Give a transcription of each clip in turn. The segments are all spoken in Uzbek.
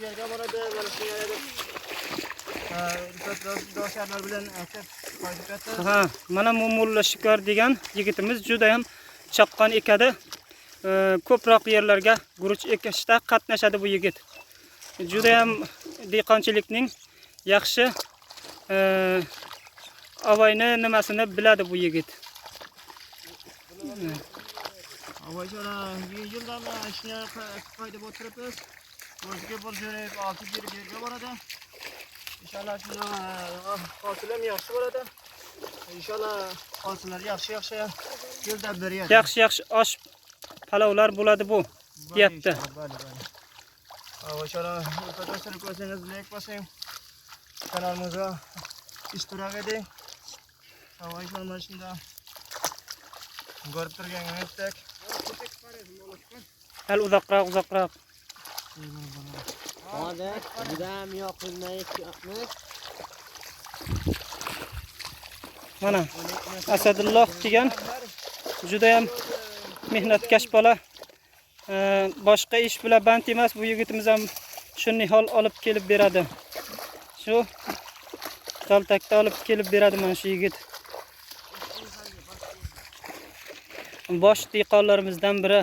yerga boradi, mana shu yerga do'stlar bilan ekib qo'yib ketdi. Ha, mana bu Mulla Shukor degan yigitimiz juda ham chaqqon ekadi. Ko'proq yerlarga guruch ekishda qatnashadi bu yigit. Juda ham dehqonchilikning yaxshi avoyni nimasini biladi bu yigit. Avayşara yıldan işine kaydı oturup o'ziga bir jo'rayib 6 yerga boradi. Inshaalloh shuni hosil ham yaxshi bo'ladi. Inshaalloh hosillar yaxshi-yaxshi yilda bir yer. Yaxshi-yaxshi osh palovlar bo'ladi bu deyapti. Bali, bali. Avayşara do'stlar ko'rsangiz like bosing. Kanalimizga ishtirok eding. Avayşara mana shunda ko'rib turganingizdek. Hali uzoqroq, uzoqroq. Hozir judayam yoqimli yoqmiz. Mana Asadulloh degan juda ham mehnatkash bola. Boshqa ish bilan band emas, bu yigitimiz ham shu nihol olib kelib beradi. Shu kaltakda olib kelib beradi mana shu yigit. Bosh dehqonlarimizdan biri.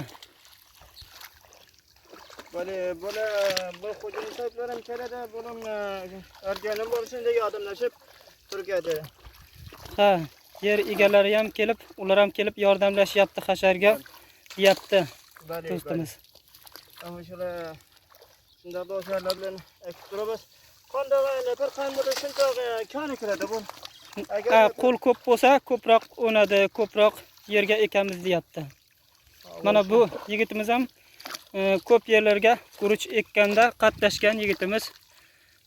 Böyle böyle bu xo'jalik sahipleri keladi, bunun o'rganib bo'lsin deb yordamlashib turgadi. Ha, yer egalari ham kelib, ular ham kelib yordamlashyapti hasharga deyapti do'stimiz. Ama şöyle shunday do'stlar bilan ekib turamiz. Qanday bir qanday shuncha kani kiradi bu. Ha, qo'l ko'p bo'lsa ko'proq o'nadi, ko'proq yerga ekamiz deyapti. Mana bu yigitimiz ham ko'p yerlarga guruch ekkanda qatnashgan yigitimiz.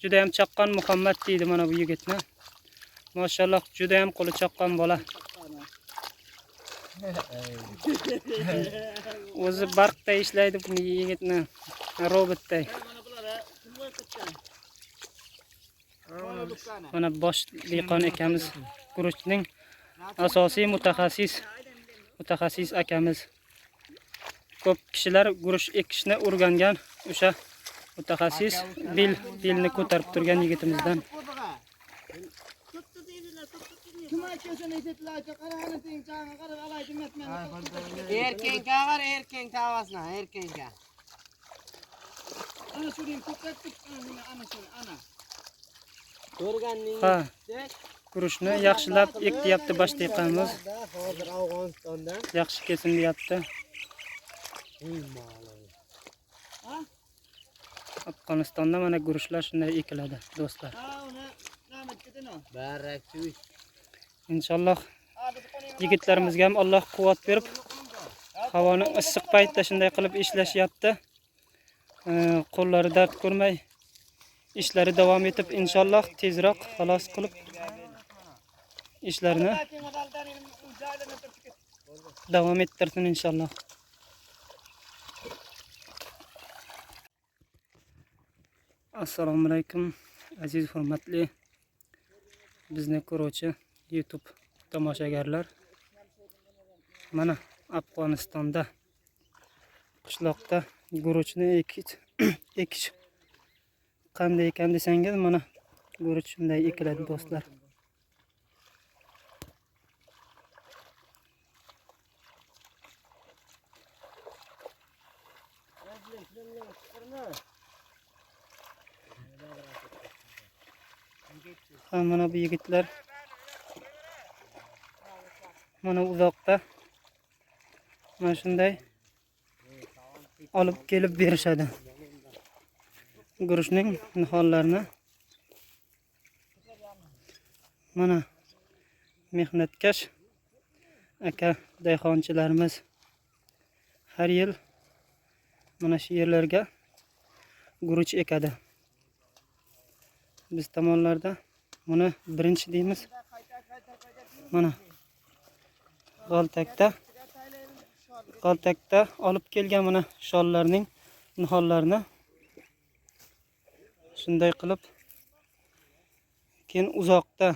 Juda ham chaqqon Muhammad deydi mana bu yigitni. Mashalloh, juda ham qo'li chaqqon bola. O'zi barqda ishlaydi bu yigitni, robotday. Mana bosh dehqon akamiz, guruchning asosiy mutaxassis akamiz. Ko'p kishilar guruch ekishni o'rgangan o'sha mutaxassis belni ko'tarib turgan yigitimizdan. Erkenka var, erkenka havasına, erkenka. Ana şurayı ko'paytirib, ana shuni, ana. Ko'rganingizdek Ha, guruchni yaxshilab ek deyapti bosh dehqonimiz. Hozir Afg'onistonda yaxshi kesin deyapti. Afg'onistonda mana guruchlar shunday ekiladi do'stlar. Inshaalloh yigitlarimizga ham Alloh quvvat berib, havoni issiq paytda shunday qilib ishlashyapti. Qo'llari dard ko'rmay ishlari davom etib, inshaalloh tezroq xalos qilib ishlarini davom ettirsin inshaalloh. Assalomu alaykum aziz hurmatli bizni ko'ruvchi YouTube tomoshagarlar. Mana Afg'onistonda qishloqda guruchni ekish qanday ekan desangiz, mana guruch shunday ekiladi do'stlar. Ha, mana bu yigitlar mana uzoqda mana shunday olib kelib berishadi guruchning nihollarini. Mana mehnatkash aka dehqonchilarimiz har yil mana shu yerlarga guruch ekadi. Biz tomonlarda buni birinchi deymiz. Mana g'altakda olib kelgan mana shollarning nihollarini shunday qilib keyin uzoqda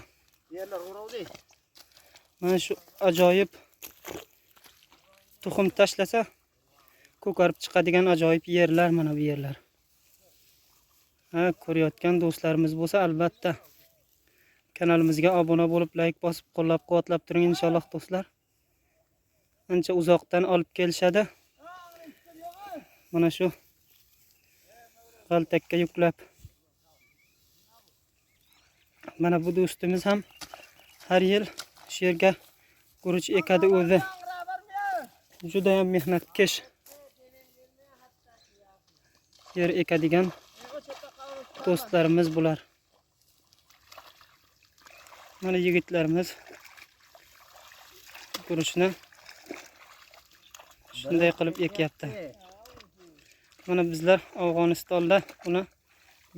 mana shu ajoyib tuxum tashlasa ko'karib chiqadigan ajoyib yerlar mana bu yerlar. Ha, ko'rayotgan do'stlarimiz bo'lsa, albatta kanalimizga obuna bo'lib, like bosib, qo'llab-quvvatlab turing inshaalloh do'stlar. Ancha uzoqdan olib kelishadi. Mana shu g'altakka yuklab. Mana bu do'stimiz ham har yil shu yerga guruch ekadi o'zi. Juda ham mehnatkash yer ekadigan do'stlarimiz bular. Mana yigitlarimiz guruchni shunday qilib ekyapti. Mana bizlar Afg'onistonda buni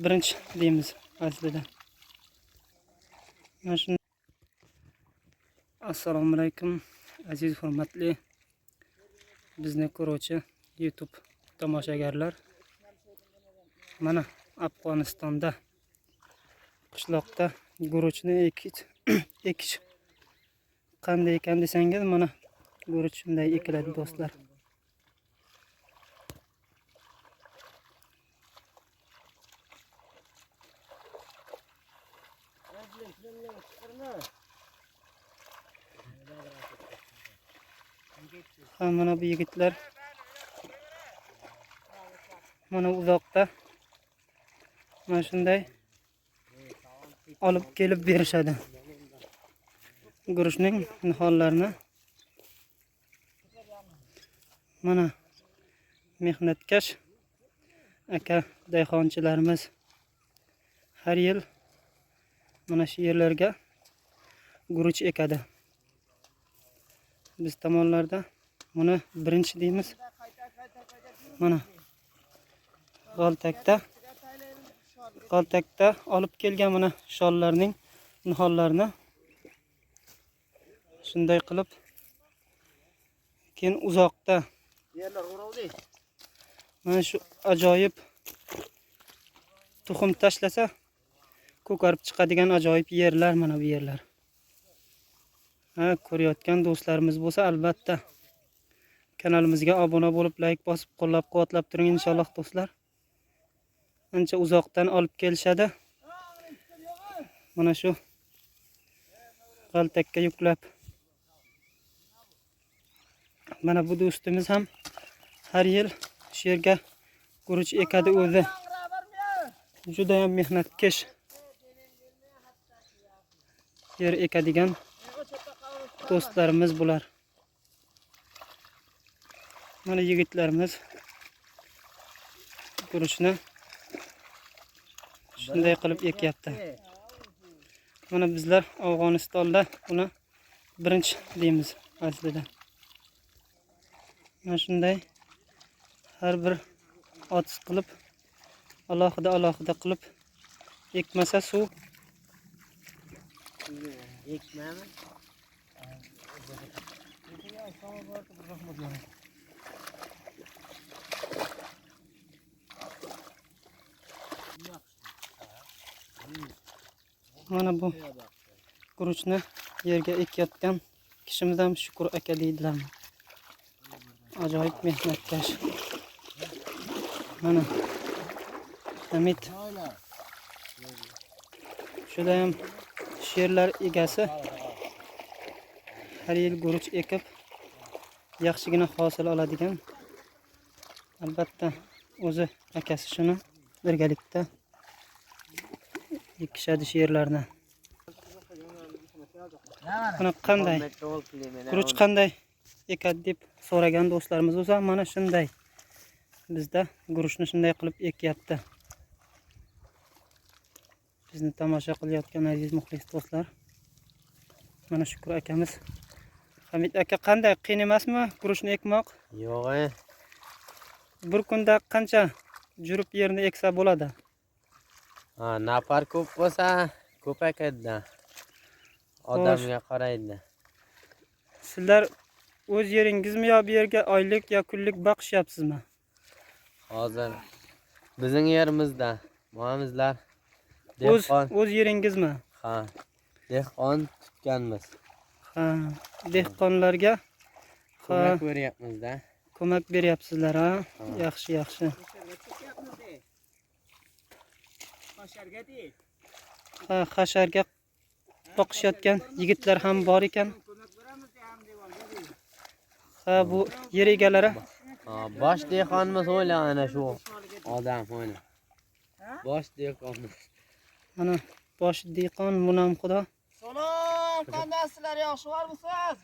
birinchi deymiz aslida. Mana shu. Assalomu alaykum aziz hurmatli bizni ko'ruvchi YouTube tomoshagarlar. Mana Afg'onistonda qishloqda guruchni ekish qanday ekan desangiz, mana guruch shunday ekiladi do'stlar. Ha, mana bu yigitlar mana uzoqda mana shunday olib kelib berishadi guruchning nihollarini. Mana mehnatkash aka dehqonchilarimiz har yil mana shu yerlarga guruch ekadi. Biz tomonlarda buni birinchi deymiz. Mana g'altakda olib kelgan mana shollarning nihollarini shunday qilib keyin uzoqda mana shu ajoyib tuxum tashlasa ko'karib chiqadigan ajoyib yerlar mana bu yerlar. Ha, ko'rayotgan do'stlarimiz bo'lsa, albatta kanalimizga obuna bo'lib, like bosib, qo'llab-quvvatlab turing inshaalloh do'stlar. Ancha uzoqdan olib kelishadi. Mana shu g'altakka yuklab. Mana bu do'stimiz ham har yil shu yerga guruch ekadi o'zi. Juda ham mehnatkash yer ekadigan do'stlarimiz bular. Mana yigitlarimiz guruchni shunday qilib ekyapti. Mana bizlar Afg'onistonda buni birinchi deymiz aslida. Mana shunday har bir otiz qilib alohida alohida qilib ekmasa suv ekmami? Mana bu guruchni yerga ekayotgan kishimiz ham Shukur aka deydilar. Ajoyib mehnatkash. Mana Hamid juda ham sherlar egasi, har yil guruch ekib yaxshigina hosil oladigan. Albatta o'zi akasi shuni birgalikda ekishadi sherlarni. Mana qanday guruch qanday ekadi deb so'ragan do'stlarimiz bo'lsa, mana shunday bizda guruchni shunday qilib ekyapti. Bizni tomosha qilayotgan aziz muxlis do'stlar, mana Shukur akamiz. Hamid aka, qanday, qiyin emasmi guruchni ekmoq? Yo'q. Bir kunda qancha jurib yerni eksa bo'ladi? Ha, nafar ko'p bo'lsa ko'p ekadi. Odamga qaraydi. Sizlar o'z yeringizmi yo bu yerga oylik yo kunlik boqishyapsizmi? Hozir bizning yerimizda mo'mizlar dehqon. O'z yeringizmi? Ha, dehqon tutganmiz. Ha, dehqonlarga ko'mak beryapmiz-da. Ko'mak beryapsizlar, ha? Yaxshi, yaxshi. Ha, hasharga boqishayotgan yigitlar ham bor ekan. Ha, bu yer egalari. Ha, bosh dehqonimiz o'yla ana shu odam o'yla. Bosh dehqonimiz. Mana bosh dehqon Munam Xudo. Salom, qandaysizlar, yaxshi bormisiz?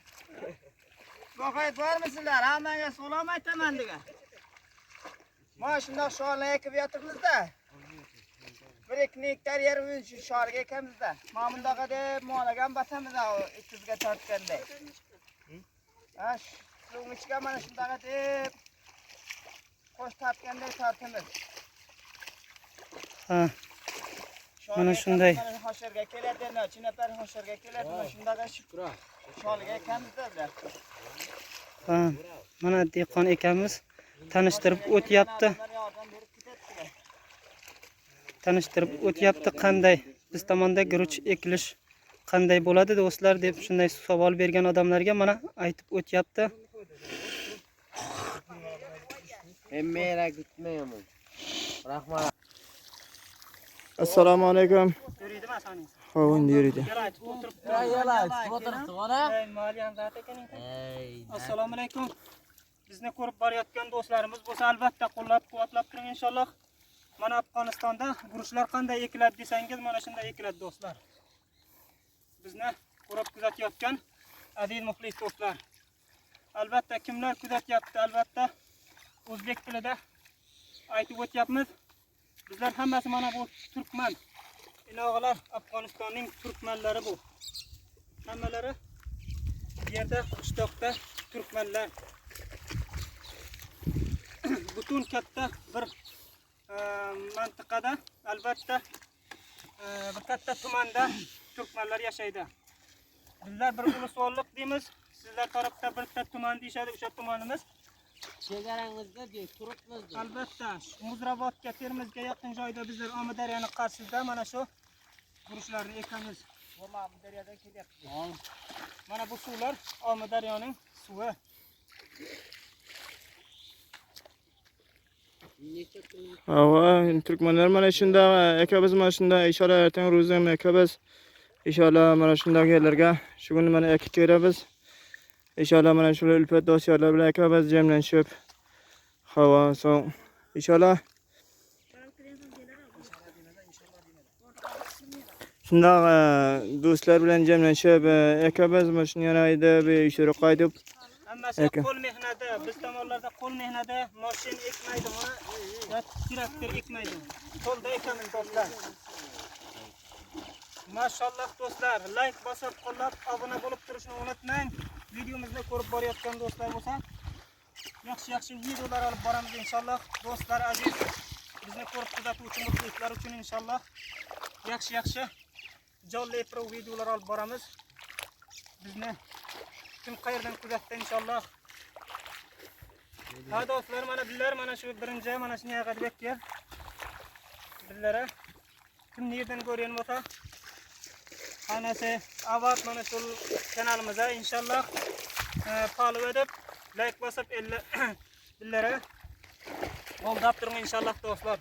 Boqayt bormisizlar? Hammaga salom aytaman degan. Mana shundoq sholni ekib yotibmiz-da. 1-2 gektar yer shu sholga ekamizda. Mana bundaqa deb molaga ham bosamiz, 200 ga tortganday. Ha, suvning ichiga mana shundaqa deb qo'sh tortganday tortamiz. Ha, mana shunday. Mana hasharga keladi, chinapar hasharga keladi, mana shundaqa sholiga ekamizda bizlar. Ha, mana dehqon ekamiz tanishtirib o'tyapti. Tanishtirib o'tyapti qanday biz tomonda guruch ekilish qanday bo'ladi do'stlar deb shunday savol bergan odamlarga mana aytib o'tyapti. Men mera gitmayman. Rahmat. Assalomu alaykum. Ha, endi yuriydi. Assalomu alaykum. Bizni ko'rib borayotgan do'stlarimiz bo'lsa albatta qo'llab-quvvatlab turing inshaalloh. Mana Afg'onistonda guruchlar qanday ekiladi desangiz mana shunday ekiladi do'stlar. Bizni ko'rib kuzatayotgan aziz muxlis do'stlar. Albatta kimlar kuzatyapti, albatta o'zbek tilida aytib o'tyapmiz. Bizlar hammasi mana bu turkman. Ilog'lar Afg'onistonning turkmanlari bu. Hammalari bu yerda qishloqda turkmanlar. Butun katta bir mantiqada albatta bir katta tumanda turkmanlar yashaydi. Bizlar bir ulusvolliq deymiz, sizlar tarafda bitta tuman deyishadi, o'sha tumanimiz. Chegarangizda dey, turibmiz dey. Albatta, Muzravodga, Termizga yaqin joyda bizlar Omudaryoning qarshisida mana shu guruchlarni ekamiz. Bu Omudaryodan kelyapti. Mana bu suvlar Omudaryoning suvi. Ava, turkmanlar mana shunda ekamiz, mana shunda inshaalloh ertaga ro'za ham ekamiz. Inshaalloh mana shunday yerlarga shu kuni mana ekib kelamiz. Inshaalloh mana shu ulfat do'stlar bilan ekamiz jamlanishib. Havo so'ng inshaalloh shundoq do'stlar bilan jamlanishib ekamiz. Mana shuni yana bir ishora qaytib Hammasi qo'l mehnati, biz tomonlarda qo'l mehnati, mashin ekmaydi buni, traktor ekmaydi. Qo'lda ekamiz do'stlar. Mashalloh do'stlar, like bosib, qo'llab, obuna bo'lib turishni unutmang. Videomizni ko'rib borayotgan do'stlar bo'lsa, yaxshi-yaxshi videolar olib boramiz inshaalloh. Do'stlar aziz, bizni ko'rib kuzatuvchi muxlislar uchun inshaalloh yaxshi-yaxshi jonli efir videolar olib boramiz. Bizni kim qayerdan kuzatdi inshaalloh. Ha do'stlar, mana bizlar mana shu birinchi mana shuni yaqadbek yer. Bizlara kim nerdan ko'rgan bo'lsa, Xonasi Avat mana shu kanalimizga inshaalloh follow edib, like bosib, bizlara qo'llab turing inshaalloh do'stlar.